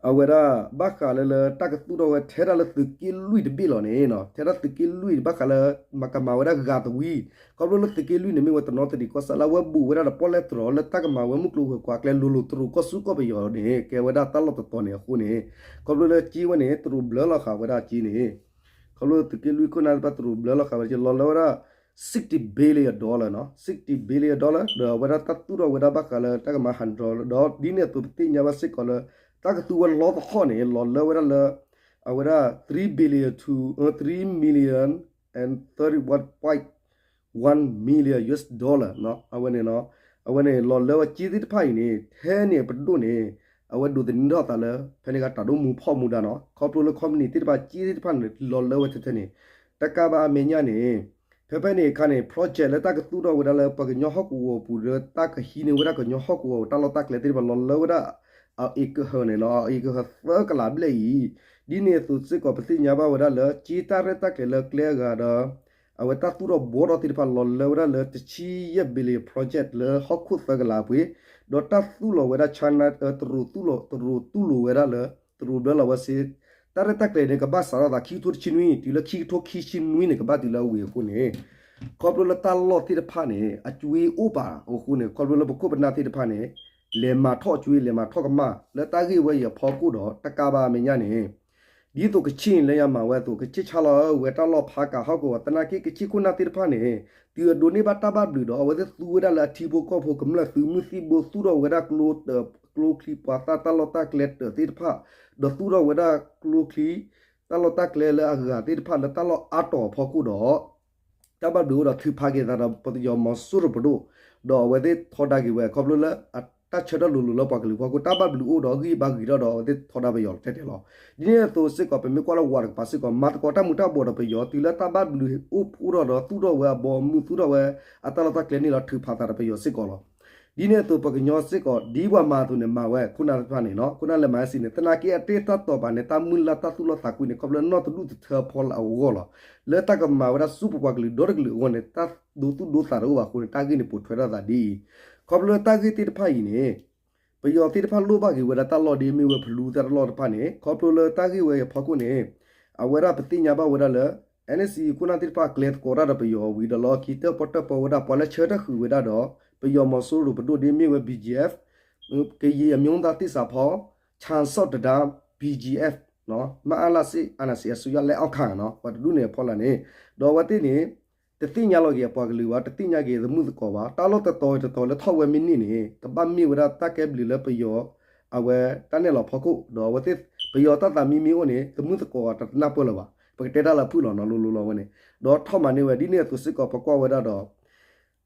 အဝဲဒၣ်ဘၣ်ဃးလၢလၢတၢ်ကသူၣ်ထီၣ်ဝဲ ထဲဒၣ်လၢသုးက့လွံၢ်တဘ့ၣ်လီၤန့ၣ် ထဲဒၣ်သုးက့လွံၢ်ဘၣ်ဃးလၢ မၤကမၤဝဲဒၣ်ဂၤသဝံ ခီဖျိလၢသုးက့လွံၢ်န့ၣ် မ့ၢ်ဝဲတနီသရံၣ်ကီၢ်ဆၣ်လၢအဝဲဘူးဝဲဒၣ်ဒီးပီၣ်လဲၣ်တြီၤလၢတၢ်ကမၤဝဲမုၢ်ကျိၤဝဲၤကွာ်ကျဲ လိၤလိၤတရူးကီၢ်ဆူကီၢ်ပယီၤန့ၣ် ကဲဝဲဒၣ်တၢ်လီၢ်တတီၤန့ၣ်အဃိန့ၣ် ခီဖျိလၢက့ဝဲန့ၣ် တရူးဘျၢလီၤဃာ်ဝဲဒၣ်က့န့ၣ် ခီဖျိသုးက့လွံၢ်ခိၣ်နၢ်သ့ၣ်တဖၣ်တရူးဘျၢလီၤဃာ်ဝဲဒၣ်က့ လီၤလၢဝဲဒၣ် sixty billion dollar နီၤ sixty billion dollar ဒီးအဝဲဒၣ်တၢ်သူၣ်ထီၣ်ဝဲဒၣ်ဘၣ်ဃးလၢတၢ်ကမၤ hydro ဒီးဒ်န့ၣ်အသိးပသ့ၣ်ညါဘၣ်စ့ၢ်ကီးလၢ တၢ်ကသူဝဲလီသဟီၣ်န့ၣ် လီၤလၢဝဲဒၣ်လၢ အဝဲဒၣ် three billion to three million and thirty one point one million U S dollar နီၤ အဝဲန့ၣ် အဝဲန့ၣ်လီၤလၢဝဲက့သ့ၣ်တဖၣ်အံၤန့ၣ် ထဲန့ၣ်ပဒိၣ်န့ၣ် အဝဲဒိးသန့ၤထီၣ်သးလၢ ဖဲန့ၣ်ကတၢ်ဒိၣ်မူဖီၣ်မူဒါနီၤ ခီဖျိလၢ company သ့ၣ်တဖၣ်က့သ့ၣ်တဖၣ်န့ၣ် လီၤလၢဝဲထဲထဲန့ၣ် တကးဘၣ်အမဲာ်ညါန့ၣ် ဖဲ ဖဲဖဲန့ၣ်အခါန့ၣ် project လၢတၢ်ကသူၣ်ထီၣ်ဝဲဒၣ်လၢပှၤကညီဟီၣ်ကဝီၤပူၤ လၢတၢ်ကဟံးန့ၢ်ဝဲဒၣ်ကညီဟီၣ်ကဝီၤတၢ်လီၢ်တၢ်ကျဲသ့ၣ်တဖၣ်လီၤလၢဝဲဒၣ် အအ့ကဟၢၤန့ၣ်လီၤ. အအ့ကဟၢၤသၢကလးဘျဲၣ်အံၤ, ဒ်န့ၣ်အသိးစ့ၢ်ကီး ပသ့ၣ်ညါဘၣ်ဝဲဒၣ်လၢ က့တၢ်ရဲၣ်တၢ်ကျဲၤလၢကျဲအဂၤဒီး အဝဲတၢ်သူၣ်ထီၣ်ဘှီထီၣ်သ့ၣ်တဖၣ်လီၤလၢဝဲဒၣ်လၢ တဆံယဲၢ် billion project လၢဟီၣ်ခိၣ်သၢကလးအပူၤ, ဒီးတၢ်သူၣ်လီၤဝဲဒၣ် China တရူးသူၣ်လီၤ တရူးသူၣ်လီၤဝဲဒၣ်လၢ တရူးဘျၢလီၤဝဲစ့ တၢ်ရဲၣ်တၢ်ကျဲၤန့ၣ် ကဘၣ်စးထီၣ်သးခံကထိတဆံနွံ တုၤလၢခံကထိခံဆံနွံန့ၣ် ကဘၣ်တုၤလၢအဝံၤအဃိန့ၣ်, ခီဖျိလၢတၢ်လီၢ်သ့ၣ်တဖၣ်န့ၣ် အကွ့အိၣ်ပာ်အဃိန့ၣ် ခီဖျိလၢပခိၣ်ပနၢ်သ့ၣ်တဖၣ်န့ၣ် လဲၤမၤထီၣ်အကွ့ လဲၤမၤထီၣ်ကမၣ် လၢတၢ်ဂ့ၢ်ဝဲအံၤအဖီခိၣ်ဒီး တကးဘၣ်အမဲာ်ညါန့ၣ် ဒ်သိးကဆ့ၣ်လၢယမၤဝဲအသိး ကဆ့ၣ်ဆါလီၤဝဲတၢ်လီၢ်ဖးကးဟီၣ်ကဝီၤ သနာ်က့ကဆ့ၣ်ခိၣ်နၢ်သ့ၣ်တဖၣ်န့ၣ် တုၤအဒိးန့ၢ်ဘၣ်တၢ်ဘၣ်ဘျုးဒီး အဝဲသ့ၣ်သူဝဲဒၣ်လၢအထံဖိကီၢ်ဖိ ကမျၢၢ်သုးမုၢ်သံၣ်ဘိ သူၣ်ထီၣ်ဝဲဒၣ်ကျိတၢး ကျိချံမျိာ်သၣ် တၢ်လီၢ်တၢ်ကျဲတၢးသ့ၣ်တဖၣ် ဒီးသူၣ်ထီၣ်ဝဲဒၣ်ကျိချံ တၢ်လီၢ်တၢ်ကျဲလၢအဂၤသ့ၣ်တဖၣ်လၢတၢ်လီၢ်အါတီၤအဖီခိၣ်ဒီး တၢ်ဘၣ်ဘျုးအိၣ်ဒီးထုးဖးက့ၤသးဒီးပယီၤမီၤစိရိၤပဒိၣ်, ဒီးအဝဲသ့ၣ်ထီဒါက့ၤဝဲ ခီဖျိလၢ တၢ်ဆၢထၢၣ်လိၤလိၤလၢပှၤကလုာ်ဖီခိၣ် တၢ်ဘၣ်ဘျုးအိၣ်ဒီးဂံၢ်ဘါဂ့ၤထီၣ်ဒီး အဝဲသ့ၣ်ထီဒါပယီၤတဲတဲလီၤ. ဒ်န့ၣ်အသိးစ့ၢ်ကီး ပမ့ၢ်ကွၢ်လၢဝးတကပၤစ့ၢ်ကီး မၤသကိးတၢ်မူၤတၢ်ဘှီးဒီးပယီၤ တုၤလၢတၢ်ဘၣ်ဘျုးအိၣ်ဖှိၣ်ထီၣ်ဒီး သူၣ်ထီၣ်ဝဲအဘီအမုၢ် သူၣ်ထီၣ်ဝဲအတၢ်လီၢ်တၢ်ကျဲန့ၣ်လီၤ ထုးဖးသးဒီးပယီၤစ့ၢ်ကီးလီၤ. ဒ်န့ၣ်အသိးပှၤကညီစ့ၢ်ကီး ဒ်ပှၤမၤအသိးန့ၣ် မၤဝဲ ခိၣ်နၢ်သ့ၣ်တဖၣ်န့ၣ် ခိၣ်နၢ်လၢမၤစ့န့ၣ် သနာ်က့အတ့ၢ်တၢ်တီၤဘၣ်န့ၣ် တၢ်မုၢ်လၢ်တၢ်သူၣ်လီၤသးကွံန့ၣ် ခီဖျိနီၢ်တဒူၣ်တထၢအဖီလာ်အဂီၢ်လီၤ. လၢတၢ်ကမၤဝဲဒၣ်ဆူပပှၤကလုာ်ဒီတကလုာ်အဂီၢ်န့ၣ် တၢ်ဒိသူၣ်ဒိသးတအိၣ်ဘၣ်အဃိန့ၣ် တၢ်ဂ့ၢ်န့ၣ်ပိာ်ထွဲထီၣ်သးဒ်အံၤ, ခီဖျိလၢတၢ်ဂ့ၢ်သ့ၣ်တဖၣ်အံၤန့ၣ် ပယီၤသ့ၣ်တဖၣ်လိၣ်ဘၣ်က့ၤဝဲဒၣ်တၢ်လီၢ်ဒ်မ့ၢ်ဝဲဖလူသၢ်တလီၢ်တဖၣ်န့ၣ် ခီဖျိလၢတၢ်ဂ့ၢ်ဝဲအံၤအဖီခိၣ်န့ၣ် အဝဲဒၣ်ပသ့ၣ်ညါဘၣ်ဝဲဒၣ်လၢ NCA ခိၣ်နၢ်သ့ၣ်တဖၣ်ကျဲသကိးတၢ်ဒီးပယီၤဝံၤဒီးလီၢ်ခံ တၢၣ်ပီၣ်တၢၣ်ပီဝဲဒၣ် ပှၤလၢဆၢထၢၣ်ဃုာ်ဝဲဒၣ်ဒီး ပယီၤမီၤစိရိၤပဒိၣ်ဒ်မ့ၢ်ဝဲ BGF ကရင်အမျိုးသားသစ္စာဖော် ဆန်စောင့်တပ် BGF မအလစစ်အာဏာရှင်အစိုးရလက်အောက်ခံ ပှၤတဒူၣ်န့ၣ်အဖီလာ်န့ၣ် ဒီးအဝဲသ့ၣ်န့ၣ် တသ့ၣ်ညါလီၤက့ၤအပှၤကလုာ်ဘၣ် တသ့ၣ်ညါက့ၤသမုၣ်သကိးဘၣ် တၢ်လီၢ်တတီၤတတီၤလၢထီၣ်ဝဲမ့ၢ်န့ၢ်န့ၣ် ကဘၣ်မ့ၢ်ဝဲဒၣ်တၢ်ကဲဘျုးလၢပယီၤ အဝဲတၢ်နဲၣ်လီၤဖီခိၣ် ဒီးအဝဲသ့ၣ် ပယီၤတၢ်သးမံမ့ၢ်အိၣ်န့ၣ် သမုၣ်သကိးအတနၢ်ပၢၢ်လၢၤဘၣ် ပကတဲတၢ်လၢဖုၣ်လီၤနီၤလိၤလိၤလီၤဝဲန့ၣ် ဒီးထီၣ်မၤန့ၢ်ဝဲ ဒ်န့ၣ်အသိးစ့ၢ်ကီးပကွၢ်ဝဲဒၣ်ဒီး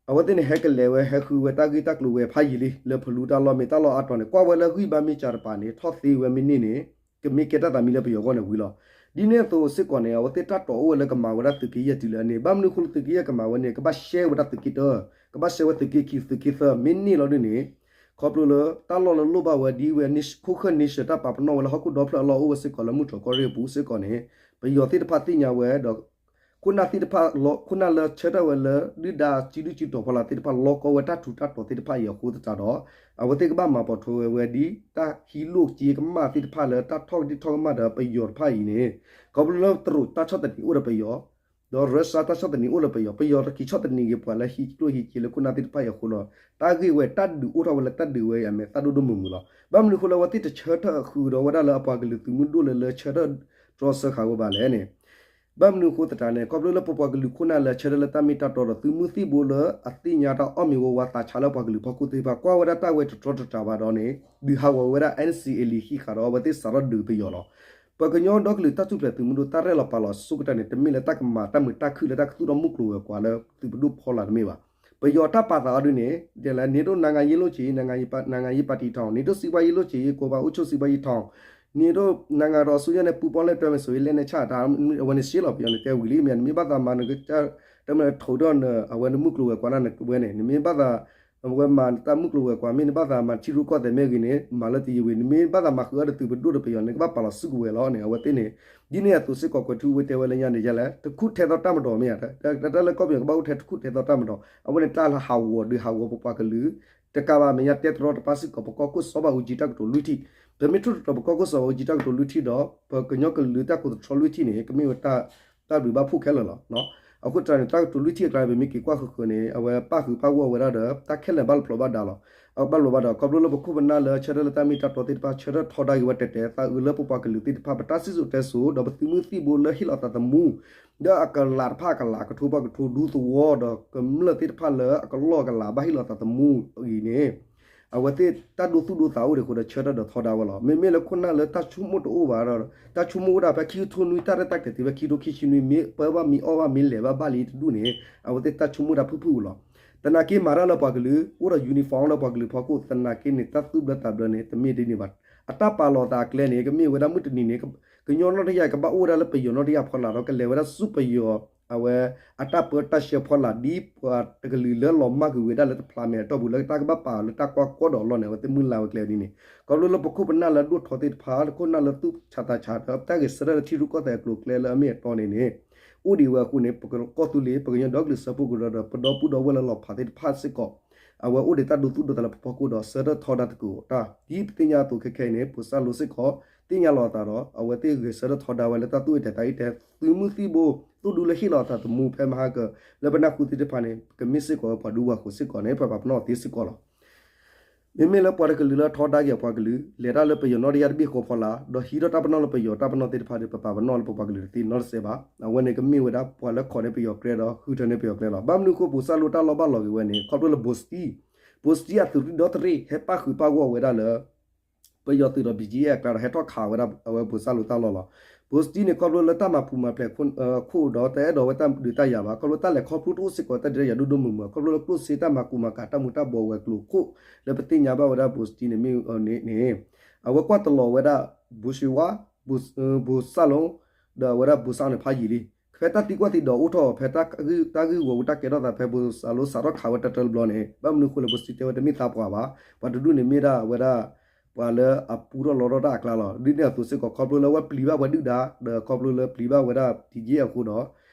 အဝဲသ့ၣ်န့ၣ် ဟဲကလဲၤဝဲဟဲဃုဝဲတၢ်ဂ့ၢ်တၢ်ကျိၤဝဲဖးယံာ်လံ လၢဖလူတၢ်လီၢ်မ့ၢ်တၢ်လီၢ်အါတီၤန့ၣ် ကွၢ်ဝဲလၢဂံၢ်ဘါမ့ၢ်ကၢတပၤန့ၣ် ထီၣ်သ့ဝဲမ့ၢ်န့ၢ်န့ၣ် ကမ့ၢ်ကဲတၢ်သးမံလၢပယီၤအဂီၢ်န့ၣ်ဝံၤလီၤ. ဒ်န့ၣ်အသိးစ့ၢ်ကီးန့ၣ် အဝဲသ့ၣ်တၢ်တီၤအိၣ်ဝဲလၢကမၤဝဲဒၣ်သုးက့ယဲၢ်တုၤလၢအန့ၣ် ဘၣ်မနုၤအဃိလၢသုးက့ယဲၢ်ကမၤဝဲန့ၣ် ကဘၣ်ရှဲဝဲဒၣ်သုးက့တၢ ကဘၣ်ရှဲဝဲသုးက့ခံ သုးက့သၢ မ့ၢ်န့ၢ်လီၤဒ်န့ၣ် ခီဖျိလၢတၢ်လီၢ်လၢလိၣ်ဘၣ်ဝဲဒ်ဝဲ ခိၣ်ဃၢၣ်န့ဆၢၣ် တၢ်ပာ်ပနီၣ်ဝဲလၢဟီၣ်ခိၣ်ဒီဖျၢၣ်အလီၢ်အိၣ်ဝဲစ့ၢ်ကီးလၢမုၢ်တြီၢ်ကီၢ်ရ့ၣ်အပူၤစ့ၢ်ကီးန့ၣ် ပယီၤသ့ၣ်တဖၣ်သ့ၣ်ညါဝဲဒီး ခိၣ်နၢ်သ့ၣ်တဖၣ်လီ ခိၣ်နၢ်လၢဆၢထၢၣ်ဝဲလၢဒုၣ်ဒါစုဒုၣ်စုတီၤဖီလာ်သ့ၣ်တဖၣ် လီကီဝဲတၢ်ထူးတၢ်တီၤသ့ၣ်တဖၣ်အံၤအဃိသတးဒီး အဝဲသ့ၣ်ကဘၣ်မၤပိာ်ထွဲဝဲဝဲဒ်တၢ်ဟံးလိၢ်က့ကမၣ်သ့ၣ်တဖၣ်လၢတၢ်ထီၣ်ကဒံထီၣ်ကမၣ်ဒီးပယီၤတဖၣ်အံၤန့ၣ် ခီဖျိလၢတရူးတၢ်ဆီၣ်သနံးအိၣ်ဒီးပယီၤ ဒီးရၢစၢတၢ်ဆီၣ်သနံးအိၣ်လၢပယီၤ ပယီၤတက့ၤဆီၣ်သနံးက့ၤပှၤလၢဟံးကျိၣ်ဟံးစ့လၢခိၣ်နၢ်သ့ၣ်တဖၣ်အံၤအဃိလီၤ. တၢ်ဂ့ၢ်ဝဲတၢ်ဒုးအိၣ်ထီၣ်ဝဲလၢတၢ်ဒုးဝဲအံၤအမဲာ်သၣ်ဒိၣ်ဒိၣ်မုၢ်မုၢ်လီၤ. ဘၣ်မနုၤအဃိလၢအဝဲသ့ၣ်တဆၢထၢၣ်ဃုာ်ဒီးဝဲဒၣ်လၢအပှၤကလုာ်သုးမုၢ်ဒိၣ်လၢလၢဆၢထၢၣ်တြီဆၢဃာ်ဝဲဘၣ်လဲၣ်န့ၣ် ဘၣ်မနုၤအဃိသတးန့ၣ် ခီဖျိလၢပပှၤကလုာ်ခိၣ်နၢ်လၢဆၢထၢၣ်လၢတၢ်မ့ၢ်တၢ်တီဒီးသုးမုၢ်သံၣ်ဘိလၢအသ့ၣ်ညါတၢ်အီၣ်မ့ၤဝဲဝါသးဆါလၢပှၤကလုာ်ဖီခိၣ်သ့ၣ်တဖၣ် ကွၢ်ဝဲဒၣ်တၢ်ဝဲတတြီတတြၢ်ဘၣ်ဒီးန့ၣ် ဒုးဟးဂီၤဝဲဒၣ် NCA လံာ်ဟံးဃာ်ဒီးအဝဲသ့ၣ်စးထီၣ်ဒုးပယီၤလီၤ. ပှၤကညီဒီကလုာ်တၢ်ထူၣ်ဖျဲးသုးမုၢ်ဒိၣ်တၢ်ရဲၣ်လီၤပာ်လီၤအဆိကတၢၢ်န့ၣ် တမ့ၢ်လၢတၢ်ကမၤတၢ်မုာ်တၢ်ခုၣ်လၢတၢ်ကသူၣ်ထီၣ်မုၢ်ကျိၤဝဲၤကွာ်လၢသုးပဒိၣ်ဖီလာ်တမ့ၢ်ဘၣ်. ပယီၤတၢ်ပာ်သးအီၤဒ်န့ၣ် ဒ်လဲၣ် နေတိုးနိုင်ငံရေးလုပ်ချင် နိုင်ငံရေးပါတီထောင် နေတိုးစီးပွားရေးလုပ်ချင် ကိုယ်ပိုင်အုပ်ချုပ်စီးပွားရေးထောင် နေတိုးနိုင်ငံတော်အစိုးရနဲ့ပူးပေါင်းလက်တွဲမယ်ဆိုရင် လက်နက်ချတာ အဝဲန့ၣ်ရှင်းလီၤ ပယီၤန့ၣ်တဲဝံၤလံ မ့ၢ်နမ့ၢ်ဘၣ်သးမၤနက တမ့ၢ်ထိးဒီးန အဝဲနမုၢ်ကျိၤဝဲၤကွာ်န့ၣ်ဝဲန့ၣ် နမ့ၢ်ဘၣ်သး အဝဲမၤတၢ်မုၢ်ကျိၤဝဲၤကွာ် မ့ၢ်နဘၣ်သးမၤထံရူၢ်ကီၢ်သဲးမ့ၢ်ဂ့ၤန့ၣ် မၤလၢတယံာ်ဝံၤ နမ့ၢ်ဘၣ်သးမၤဃုာ်အီၤဒီးသုးပဒိၣ်ဒီးပယီၤန့ၣ် ကဘၣ်ပာ်လီၤစုကဝဲၤလီၤန့ၣ် အဝဲသ့ၣ်န့ၣ် ဒ်န့ၣ်အသိးစ့ၢ်ကီးကွဲးထူဝ့တဲဝဲလၢညါန့ၣ် ယလဲၣ် တခူၣ်ထဲသောတပ်မတော်မ့ၢ်ဧါ တၢ်လၢကီၢ်ပယီၤကဘၣ်အိၣ်ထဲတခူၣ်ထဲသောတပ်မတော် အဝဲန့ၣ်တၢ်လၢဟးဂီၤဒုးဟးဂီၤပပှၤကလုာ် တကးဘၣ်မဲာ်ညါတဲတရီတပါစ့ၢ်ကီး ပကီၢ်ခိၣ်စီၤဘၣ်အူကၠံတၢ်ကတိၤလွံၢ်ထံၣ် ပမ့ၢ်ထိၣ်သတြီၤပကီၢ်ခိၣ်စီၤဘၣ်အူကၠံတၢ်ကတိၤလွံၢ်ထံၣ်ဒီး ပကညီကလုာ်တၢ်ကိးသတြီလွံၢ်ထံၣ်န့ၣ် ကမ့ၢ်ဝဲတၢ် တၢ်ဘျုးဘၣ်ဖှိၣ်ခဲလၢာ်လီၤ. အဃိသတးန့ၣ် တၢ်ကတိၤလွံၢ်ထံၣ်အကျါ ပမ့ၢ်က့ၤကွၢ်ဃုာ်ဃုာ်န့ၣ် အဝဲပၣ်ဃုာ်ပၣ်ဂီၢ်ဝဲဒၣ်ဒီး တၢ်ခဲလၢာ်ဘၣ်လီၤဖျိးဘၣ်ဒါလီၤ. အဘၣ်လီၤဘၣ်ဒီး ခီဖျိလၢပခိၣ်ပနၢ်လၢဆၢထၢၣ်လၢတၢ်မ့ၢ်တၢ်တီသ့ၣ်တဖၣ် ဆၢထၢၣ်ထီဒါက့ၤဝဲတဲာ်တဲာ် သးအုးလၢပပှၤကလုာ်သ့ၣ်တဖၣ် ပတၢ်စံၣ်စိၤတဲစိၤ ဒီးပသုးမုၢ်သံၣ်ဘိလၢဟ့ၣ်လီၤသးသမူ ဒီးအကလးတဖၣ်အကလး ကထိပှၢ်ကထိဒူသဝီဒီးကမျၢၢ်သ့ၣ်တဖၣ်လၢအကလီၢ်အကလးဘၣ်ဟ့ၣ်လီၤသးသမူအံၤန့ၣ် အဝဲသ့ၣ်တၢ်ဒိသူၣ်ဒိသးအိၣ်ဒံးအဃိဒီးဆၢထၢၣ်ဒီးထီဒါဝဲလီၤ. မ့မ့ၢ်လၢခိၣ်နၢ်လၢတၢ်ဆိကမိၣ်တအိၣ်ဘၣ်ဒီး တၢ်ဆိကမိၣ်အိၣ်ဒၣ်ဖဲခံကထိနွံ တၢ်ရဲၣ်တၢ်ကျဲၤတုၤဖဲခံကထိခံဆံနွံ မ့ၢ်ပၢဘၣ်မ့ၢ်အီၣ်ဘၣ်မ့ၢ်လဲၤဘၣ်ဘၣ်လံတဒူၣ်န့ၣ် အဝဲသ့ၣ်တၢ်ဆိကမိၣ်တၢ်ဖုၣ်ဖုၣ်ဝံၤလီၤ. သနာ်က့မၤတၢ်လၢပှၤကလုာ် အိၣ်ဒီး uniform လၢပှၤကလုာ်ဖီခိၣ် သနာ်က့န့ၣ် တၢ်သူၣ်ဘျၢသးဘျၢန့ၣ် တမ့ၢ်ဒ်န့ၣ်ဘၣ်. အတၢ်ပာ်လီၤသးအကျဲန့ၣ် ကမ့ၢ်ဝဲဒၣ်မုၢ်တနံၤန့ၣ် ကညီနီၢ်တယၢ်ကဘၣ်အိၣ်ဝဲဒၣ်လၢပယီၤနီၢ်တယၢ်ဖီလာ်ဒီး ကလဲၤဝဲဒၣ်ဆူပယီၤ အဝဲအတၢ်ပၢတၢ်ဆှၢဖီလာ် ဒ်ပှၤတကလုာ်လၢလီၤမၢ်ကွံာ်ဝဲဒၣ်လၢတဖျါမဲာ်အတီၢ်ပူၤ လၢတၢ်ကဘၣ်ပာ်အီၤလၢတၢ်ကွၢ်ကီဒီးအလီၢ်န့ၣ် အဝဲသ့ၣ်မုၢ်လၢ်ဝဲကျဲဒ်န့ၣ် ခီဖျိလၢပခိၣ်ပနၢ်လၢဒိၣ်ထီသ့ၣ်တဖၣ် ခိၣ်နၢ်လၢသူၣ်ဆးသးဆးဒီး တၢ်ဂဲၤဆၢထၢၣ်လၢထံရူၢ်ကီၢ်သဲးအကျိၤအကျဲလၢအမ့ၢ်အတီန့ၣ်န့ၣ် အိၣ်ဒံးဝဲအဃိန့ၣ် ပကီၢ်သူလ့ၤ ပကညီဒီကလုာ်စၢဖှိၣ်ကရၢဒီး ပဒီပုၢ်ဒီဝဲၢ်လၢလီၤဖးသ့ၣ်တဖၣ်စ့ၢ်ကီး အဝဲအိၣ်ဒံးတၢ်ဒိသူၣ်ဒိသးလၢပဖီခိၣ်ဒီး ဆၢထၢၣ်ထီဒါသကိးတၢ် ဒ်ပသ့ၣ်ညါအသိးခဲခဲအံၤန့ၣ် ဘိၣ်စၢ်လိစ့ၢ်ကီး သ့ၣ်ညါလီၤအသးဒီး အဝဲသ့ၣ်ဂဲၤဆၢထၢၣ်ထီဒါဝဲလၢတၢ်သူၣ်အ့ၣ်တဲာ်သးအ့ၣ်တဲာ် သုးမုၢ်သံၣ်ဘိ သိၣ်ဒူလၢဟ့ၣ်လီၤအသးသမူဖဲမဟါက လၢပနၢ်ဟူသ့ၣ်တဖၣ်န့ၣ် ကမ့ၢ်စ့ၢ်ကီးဝဲပှၤဒူပှၤဃိၤစ့ၢ်ကီးန့ၣ် ပပာ်ပနီၣ်သ့စ့ၢ်ကီးလီၤ. မ့မ့ၢ်လၢပှၤတကလုာ်လၢထီဒါက့ၤအပှၤကလုာ် လဲၤတၢ်လၢပယီၤနီၣ်တယၢ်တဘ့ၣ်ဃီဖီလာ် ဒီးဟံးထီၣ်တၢ်ပနီၣ်လၢပယီၤတၢ်ပနီၣ်သ့ၣ်တဖၣ်ဒီး ပပာ်ပနီၣ်လၢပပှၤကလုာ်တသ့နီတစဲးဘၣ်. အဝဲန့ၣ်ကမ့ၢ်ဝဲဒၣ်ပှၤလၢခိးန့ၢ်ပယီၤကျဲဒီး ဃုထၢန့ၢ်ပယီၤကျဲလီၤ. ဘၣ်မနုၤအဃိ ဘိၣ်စၢ်လိတၢ်လီၢ်ဘၣ်လီၤက့ၤဝဲန့ၣ် ခီဖျိလၢဘိၣ်စတံ ဘိၣ်စတံအသုးရ့ၣ်ဒီတရ့ၣ် ဟဲပၣ်ဃုာ်ပၣ်ဂီၢ်ဝဲဒၣ်လၢ ပယီၤသုးဒီး ဘီကၠံအဲၣ် အကျါဒီး ဟဲထီၣ်ခးဝဲဒၣ်အဝဲဘိၣ်စၢ်လိတၢ်လီၢ်လီၤ. ဘိၣ်စတံန့ၣ် ခီဖျိလၢတၢ်မၤပူၤမၤဖျဲးခိၣ်ဒီး တအဲၣ်ဒိးဝဲတၢ်ဒုးတၢ်ယၤဘၣ်. ခီဖျိတၢ်လဲၤခီဖျိတအိၣ်စ့ၢ်ကီးတၢ်ဒုးတၢ်ယၤဒိၣ်ဒိၣ်မုၢ်မုၢ် ခီဖျိလၢကျိၣ်စ့တၢ်မၤကူးမၤကၤတၢ်မူၤတၢ်ဘှီးဝဲၤကျိၤခိၣ် လၢပသ့ၣ်ညါဘၣ်ဝဲဒၣ်ဘိၣ်စတံန့ၣ်မ့ၢ်န့ၣ် အဝဲကွၢ်တလီၤဝဲဒၣ် ဘိၣ်စ့ဝါ ဘိၣ်စၢ်လိ ဒီးအဝဲဒၣ်ဘိၣ်စၢ်န့ၣ်ဖးယံာ်လံ. ဖဲတၢ်သံကွၢ်သံဒိးအိၣ်ထီၣ်ဖဲတၢ်ဂ့ၢ်ဝီၤဝံၤတၢ်ကဲထီၣ်သးဖဲဘိၣ်စၢ်လိစးထီၣ်ခးဝဲတၢ်တၢတဘျီန့ၣ် ဘၣ်မနုၤအဃိလဲၣ် ဘိၣ်စတံတဲဝဲတမ့ၢ်သးပှၢ်ဘၣ်. ပှၤတဒူၣ်န့ၣ်မ့ၢ်ဒၣ်အဝဲဒၣ် ပှၤလၢအပူထီၣ်လီထီၣ်တၢ်အကျါလီၤ. ဒ်န့ၣ်အသိးစ့ၢ်ကီး ခီဖျိလၢဝဲပျံၤဘၣ်ဝဲဒုၣ်ဒါ ဒီးခီဖျိလၢပျံၤဘၣ်ဝဲဒၣ် ဘီကၠံအဲၣ် အဃိဒီး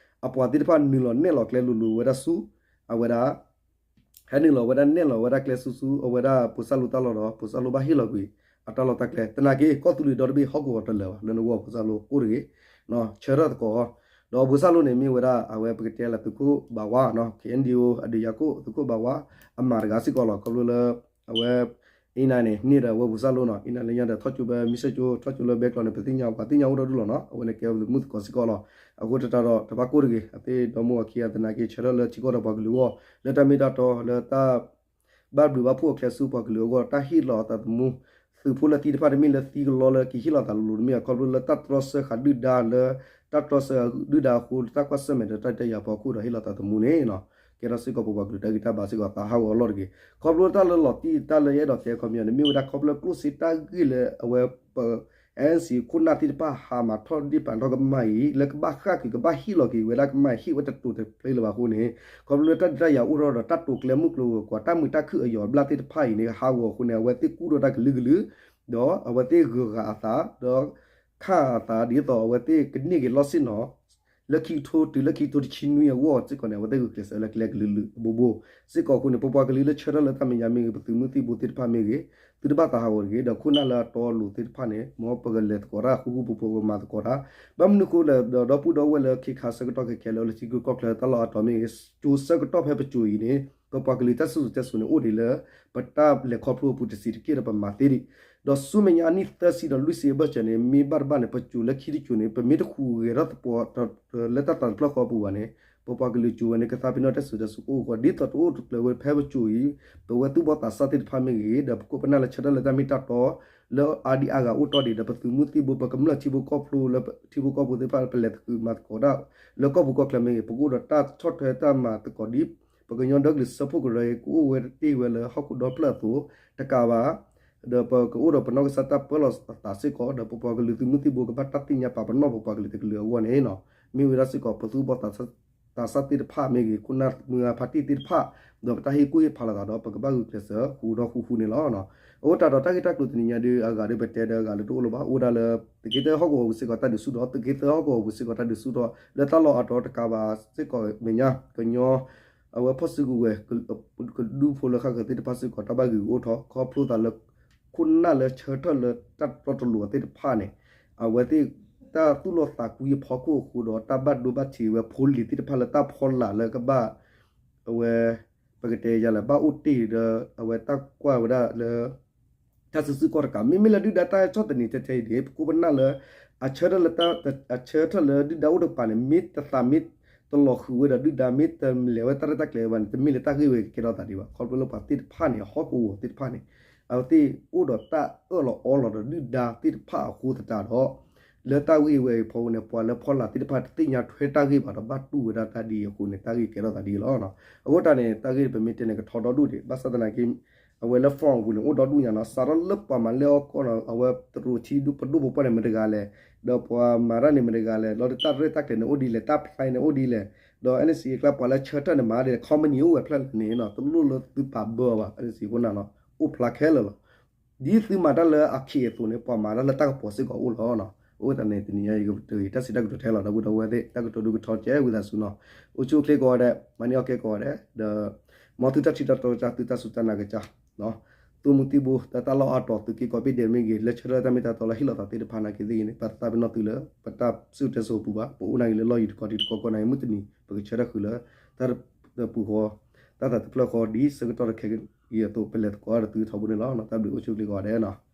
အပှၤသ့ၣ်တဖၣ်နုာ်လီၤနဲၣ်လီၤကျဲလိၤလိၤဝဲဒၣ်ဆူ အဝဲဒၣ် ဟဲနုာ်လီၤဝဲဒၣ်နဲၣ်လီၤဝဲဒၣ်ကျဲဆူဆူ အဝဲဒၣ်ဘိၣ်စၢ်လိတၢ်လီၢ်ဒီး ဘိၣ်စၢ်လိဘၣ်ဟ့ၣ်လီၤကွံာ် အတၢ်လီၢ်တၢ်ကျဲ သနာ်က့ ကီၢ်သူလ့ၤဒီတဘ့ၣ်ဟီၣ်ကဝီၤတလၢာ်ဘၣ် လၢနဂီၢ်ဘိၣ်စၢ်လိအိၣ်တဂ့ၤ ဆၢထၢၣ်သကိး ဒီးဘိၣ်စၢ်လိန့ၣ်မ့ၢ်ဝဲဒၣ် အဝဲပကတဲလၢသုးခိၣ်ဘၣ်ဝါ ခ့ၣ်အဲၣ်ယူၣ် အဒုးယၤခိၣ် သုးခိၣ်ဘၣ်ဝါ အမၤတဂၤစ့ၢ်ကီးလီၤ. ခီဖျိလၢ အဝဲ အံၤနၤန့ၣ် န့ၢ်ဒီးအဝဲဘိၣ်စၢ်လိနီၤ အံၤနၤလၢညါဒီး ထီၣ်ကၠိဖဲမ့ၢ်စၢၣ်ကၠိ ထီၣ်ကၠိလၢဘဲကျီန့ၣ် ပသ့ၣ်ညါပှၤသ့ၣ်ညါအိၣ်ဒီဒူၣ်လီၤနီၤ အဝဲန့ၣ်ကဲသုးမုၢ်သကိးစ့ၢ်ကီးလီၤ. အဃိသတးဒီး တဘၣ်ကိၢ်တဂ့ၤ အသ့ၣ်ဒီမါဝၤခံဂၤသနာ်က့ ဆၢထၢၣ်လၢထံကီၢ်ဒီးပှၤကလုာ်အဂီၢ် လၢတၢ်မ့ၢ်တၢ်တီလၢတၢ် ဘၣ်ဘျုးဘၣ်ဖှိၣ်အချဲဆူပှၤကလုာ်အဂီၢ် တၢ်ဟ့ၣ်လီၤအသးသမူ သုးဖိလၢသံတဖၣ်တမ့ၢ်လၢသံကလီလၢကဟ့ၣ်လီၤသးလိၤလိၤတမ့ၢ် ခီဖျိလၢတၢ်တြီဆၢဃာ်ဒုၣ်ဒါလၢ တၢ်တြီဆၢဃာ်ဒုၣ်ဒါအဃိ လၢတၢ်ကွၢ်ဆၢၣ်မဲာ်ဒီးတၢ်ဒုးတၢ်ယၤအဖီခိၣ်ဒီးဟ့ၣ်လီၤသးသမူန့ၣ် ကဲထီၣ်စ့ၢ်ကီးပပှၤကလုာ်တၢ်ဂံၢ်တၢ်ဘါစ့ၢ်ကီးသးဟးဂီၤအလီၢ်တဂ့ၤ. ခီဖျိတၢ်လၢလီၤတံၢ်တၢ်လၢယအဲၣ်ဒိးတဲခီပညီန့ၣ် မ့ၢ်ဝဲဒၣ်ခီဖျိကျိၣ်စ့တၢ်ဂ့ၢ်လၢအဝဲပ အဲၣ်အ့ၣ်စံၣ် ခိၣ်နၢ်သ့ၣ်တဖၣ်ဟးမၤထီၣ်ဒ့ၣ်ပာ်ထီၣ်ကမၣ်အံၤ လၢကဘၣ်ဃၣ်ကွံာ်ကဘၣ်ဟ့ၣ်လီၤက့ၤဝဲဒၣ်ကမၣ်အံၤ ဟ့ၣ်ဝဲတတိၤတဖျ့လၢၤဘၣ်အဃိန့ၣ် ခီဖျိလၢတၢ်ဒုးတၢ်ယၤအိၣ်ထီၣ်ဒီးတၢ်တိာ်ကျဲၤမုၢ်ကျိၤဝဲၤကွာ် တၢ်မုာ်တၢ်ခုၣ်အယီၤအဘျၣ်သ့ၣ်တဖၣ်အံၤန့ၣ် ဟးဂီၤအဃိန့ၣ် အဝဲသ့ၣ်ကူၣ်ထီၣ်တၢ်ကလုာ်ကလုာ် ဒီးအဝဲသ့ၣ်ဂုၤဂၤအသး ဒီးခၣ်အသးဒ်သိးအဝဲသ့ၣ်ကန့ၢ်က့ၤလီၢ်ဆ့ၣ်နီၤ လၢခံကထိတုၤလၢခံကထိတဆံနွံအဂီၢ်စ့ၢ်ကီးန့ၣ် အဝဲသ့ၣ်ဂုာ်ကျဲးစၢးလၢကျဲကလုာ်ကလုာ်အဘိဘိစ့ၢ်ကီးအဃိန့ၣ် ပပှၤကလုာ်လၢဆၢထၢၣ်လၢတၢ်မဲာ်ညါမ့ၢ်ဂ့ၤ ပသုးမုၢ်သံၣ်ဘိသ့ၣ်တဖၣ်မ့ၢ်ဂ့ၤ သုတဘၣ်သးဟးဂီၤတဂ့ၤ ဒီးခိၣ်နၢ်လၢအတီအလိၤသ့ၣ်တဖၣ်န့ၣ် မ်ပကလဲၤသကိးတၢ်ဃူဃူဖိးဖိး ပကမၤသကိးတၢ် ဘၣ်မနုၤအဃိလဲၣ် ဒီးဒီပုၢ်ဒီဝဲၢ်လၢခ့ခါဆၢကတီၢ်ခဲခဲလၢာ်လၢထံဂုၤကီၢ်ချၢတၢ်လီၢ်အါတီၤမ့ၢ်ဂ့ၤ ကၠိၤဆၢကတီၢ်ဖဲပစိၤအံၤန့ၣ် ပပှၤကလုာ်တၢ်စံၣ်စိၤတဲစိၤန့ၣ် အိၣ်ဒံးလၢ ပတၢ်လဲၤခီဖျိအပူၤတဆံးတက့ၢ်ဒီးပမၤသ့ဒံး ဒီးဆူမဲာ်ညါအနံၣ်သၢဆံဒီးလွံၢ်ဆံအဘၢၣ်စၢၤန့ၣ် မ့ၢ်ဘၣ်တဘၣ်န့ၣ် ပစိၤလၢခံတစိၤန့ၣ် ပမ့ၢ်တဃုဂဲၤထီၣ်သပှၢ်လၢတၢ်သးတဖျၢၣ်ဃီအပူၤဘၣ်န့ၣ် ပပှၤကလုာ်စိၤဝဲန့ၣ် ကသးပ့ၤနီၣ်တၢ်စံၣ်စိၤတဲစိၤကအိၣ်ဃီ ဒ်သိးတအိၣ်တကျၢၤဝဲဖဲပစိၤအံၤ ပဝဲသူၣ်ဘီၣ်သးစၢ်သ့ၣ်တဖၣ်မ့ၢ်ဂ့ၤ ဒီးပခိၣ်ပနၢ်လၢဆၢထၢၣ်လၢတၢ်မ့ၢ်တၢ်တီ လၢအါဒံအါဂၤအိၣ်တီၢ်ဒံး ဒီးပသုးမုၢ်သံၣ်ဘိ ပကမျၢၢ်ထံဖိကီၢ်ဖိလၢထံဖိကီၢ်ဖိသ့ၣ်တဖၣ် ပလဲၤသကုၤမၤသကိးတၢ်လၢကီၢ်ပူၤကီၢ်ချၢမ့ၢ်ဂ့ၤ ပကအိၣ်ဒီးတၢ်ဆီၣ်ထွဲတၢ်မၤသကိးဒ် ပကညီဒီကလုာ်စၢဖှိၣ်ကရၢအံၤ ကအိၣ်ဝဲတ့ၢ်ဝဲလၢဟီၣ်ခိၣ်ဒီဖျၢၣ်အသိး တကးဘၣ် ဒီးပကအိၣ်ဒီးပနီၢ်ကစၢ်တၢ်ပၢလီၤသးစ့ၢ်ကီး ဒီးပပှၤကလုာ်သုးမုၢ်သံၣ်ဘိကဘၣ်တၢ်သ့ၣ်ညါပာ်ပနီၣ်ပပှၤကလုာ်တကလုာ်အဂီၢ်န့ၣ် မ့ၢ်ဝဲဒၣ်စ့ၢ်ကီး ပသူၣ်ဘီၣ်သးစၢ်သ့ၣ်တဖၣ်မ့ၢ်ဂ့ၤ ခိၣ်နၢ်မုၢ်ဂၤဖါတံၢ်သ့ၣ်တဖၣ် ဒီးပတၢ်ဟ့ၣ်ကူၣ်ဟ့ၣ်ဖးလိာ်သးဒီး ပကဘၣ်ဂုာ်ကျဲးစၢးဃူဒီးဃူဃူန့ၣ်လီၤ. အဃိသတးဒီးတၢ်ဂ့ၢ်တၢ်ကျိၤတနံၤညါဒ်အဂၤဒီးပတဲဒီးအဂၤလၢတအိၣ်လၢၤဘၣ် အိၣ်ဝဲဒၣ်လၢ သုးက့သၢဟီၣ်ကဝီၤပူၤစ့ၢ်ကီးတၢ်ဒုးဆူၣ်ထီၣ် သုးက့သၢဟီၣ်ကဝီၤပူၤစ့ၢ်ကီးတၢ်ဒုးဆူၣ်ထီၣ် လၢတၢ်လီၢ်အါတီၤတကးဘၣ်စ့ၢ်ကီးမဲာ်ညါ ကညီ အဝဲဖီၣ်စုကဝဲၤ ကဒူဖိလၢဃၣ်ဃၢၤသ့ၣ်တဖၣ်စ့ၢ်ကီး တၢ်ဘၣ်ဂ့ၤဂ့ၤအိၣ်ထီၣ် ခီဖျိသးလၢ ခိၣ်နၢ်လၢဆၢထၢၣ်လၢတၢ်တီတလိၤသ့ၣ်တဖၣ်န့ၣ် အဝဲသ့ၣ် တၢ်သူၣ်လီၤသးကွံအဖီခိၣ်အဃိဒီး တၢ်ဘၣ်ဒိဘၣ်ထံးဝဲဖိလံၤသ့ၣ်တဖၣ်လၢတၢ်ဖီလာ်လၢကဘၣ် အဝဲ ပကတဲယၤလၢ ဘၣ်အိၣ်တ့ၢ်ဒီး အဝဲတၢ်ကွၢ်ဝဲဒၣ်လၢ တၢ်စုဆူၣ်ကီၢ်တကး မ့မ့ၢ်လၢဒုၣ်ဒါတၢ်ဆီၣ်သနံးထဲထဲအံၤန့ၣ် ပခိၣ်ပနၢ်လၢ အဆၢထၢၣ်လၢတၢ် အဆၢထၢၣ်လၢဒုၣ်ဒါအိၣ်တကပၤန့ၣ် မ့ၢ်တသးမ့ၢ်တလီၤဃုာ်ဝဲဒီးဒုၣ်ဒါ မ့ၢ်တလဲၤဝဲတၢ်ရဲၣ်တၢ်ကျဲၤဘၣ်န့ၣ် တမ့ၢ်လၢတၢ်ဂ့ၢ်ဝဲကကဲထီၣ်သးဒံးဘၣ် ခီဖျိလၢပှၤသ့ၣ်တဖၣ်န့ၣ် အဟီၣ်ကဝီၤသ့ၣ်တဖၣ်န့ၣ် အဝဲသ့ၣ်အိၣ်ဒီးတၢ်အၢၣ်လီၤအီလီၤဒီးဒုၣ်ဒါသ့ၣ်တဖၣ်အဃိသတးဒီး လၢတၢ်ဂ့ၢ်ဝဲအံၤဖီခိၣ်န့ၣ် ပှၤလၢဖီလာ်သ့ၣ်တဖၣ်တသ့ၣ်ညါထွဲတၢ်ဂ့ၢ်ဘၣ်ဒီးဘၣ်တူၢ်ဝဲဒၣ်တၢ်ဒ်အံၤအဃိန့ၣ် တၢ်ဂ့ၢ်ကဲထီၣ်သးဒ်အံၤလီၤ. အဃိတၢ်န့ၣ် တၢ်ဂ့ၢ်ပမ့ၢ်တဲန့ၣ် ကထီဒီဒူၣ်ဒံး ဘၣ်ဆၣ်သနာ်က့ အဝဲလၢ form အပူၤန့ၣ် အိၣ်ဒီဒူၣ်ညါနီၤ စးထီၣ်လၢပှၤမၤလဲၢ်အီၣ်ကီၢ်နီၤ အဝဲတရူးထံဒူၣ်ပဒိၣ်ပပှၢ်န့ၣ် မတၤတဂၤလဲၣ် ဒီးပှၤမၤတၢ်န့ၣ်မတၤတဂၤလဲၣ်, ဒီးတၢ်ရဲၣ်တၢ်ကျဲၤန့ၣ်အိၣ်ဒ်လဲၣ်, တၢ် plan န့ၣ်အိၣ်ဒ်လဲၣ်, ဒီး NCA အကျါပှၤလၢဆၢထၢၣ်န့ၣ်မၤဒ်လဲၣ်, ခီမနံၤအိၣ်ဝဲဖျၢၣ်လၢန့ၣ်နီၤ, တလိၣ်လၢသုပာ်ဘၢအီၤဘၣ်, NCA အဃိန့ၣ်နီၤ, အိၣ်ဖျါခဲလၢာ်လီၤ. ဒ်သုမၤတၢ်လၢအခံးအသိးန့ၣ် ပှၤမၤတၢ်လၢတၢ်ကပီၤစ့ၢ်ကီးအိၣ်လီၤနီၤ. အဃိသတးန့ၣ် တနံၤညါယကတၢၢ်တၢ်စံးတၢ်ကတိၤထဲလီၤ ဒီပုၢ်ဒီဝဲၢ်သ့ၣ်, တၢ်ကတိၤဒိကထီကဲဝံသးစူၤနီၤ, အိၣ်ဆူၣ်အိၣ်ချ့ကိးဂၤဒဲး, မၤန့ၢ်အီၣ်ကဲကိးဂၤဒဲး, ဒီး မ်သုတၢ်ထံၣ်တၢ်တီကစၢ် သုတၢ်စူၢ်တၢ်နာ်ကစၢ် သုမူသံၣ်ဘိ တၢ်လီၢ်အါတီၤ သုးက့ကိးဘ့ၣ်ဒဲးမ့ၢ်ဂ့ၤ, လၢဆၢထၢၣ်တၢ်မ့ၢ်တၢ်တီလၢဟ့ၣ်လီၤသးသ့ၣ်တဖၣ်နာ်က့သ့ၣ်ဂ့ၤန့ၣ် ပသးပ့ၤနီၣ်သုလၢ ပတၢ်စံၣ်စိၤတဲစိၤအပူၤဘၣ်, ပအိၣ်နာ်က့ၤလၢလီၢ်ယံၤတကီၢ်တံၤတကီၢ် ကိးနာ်က့ၤ မုၢ်တနံၤ ပကဆၢထၢၣ်ဃုာ်လၢ တၢ်တပူၤဃီ တၢ်သးတဖျၢၣ်ဃီ ဒ်ဆၢကတီၢ်တခဲအံၤအသိး ပလဲၤသကိးတၢ်ဒီးသုထီဘိန့ၣ်လီၤ. တၢ်ဘျုးအိၣ်ဆူၣ်အိၣ်ချ့ကိးဂၤဒဲးနီၤ.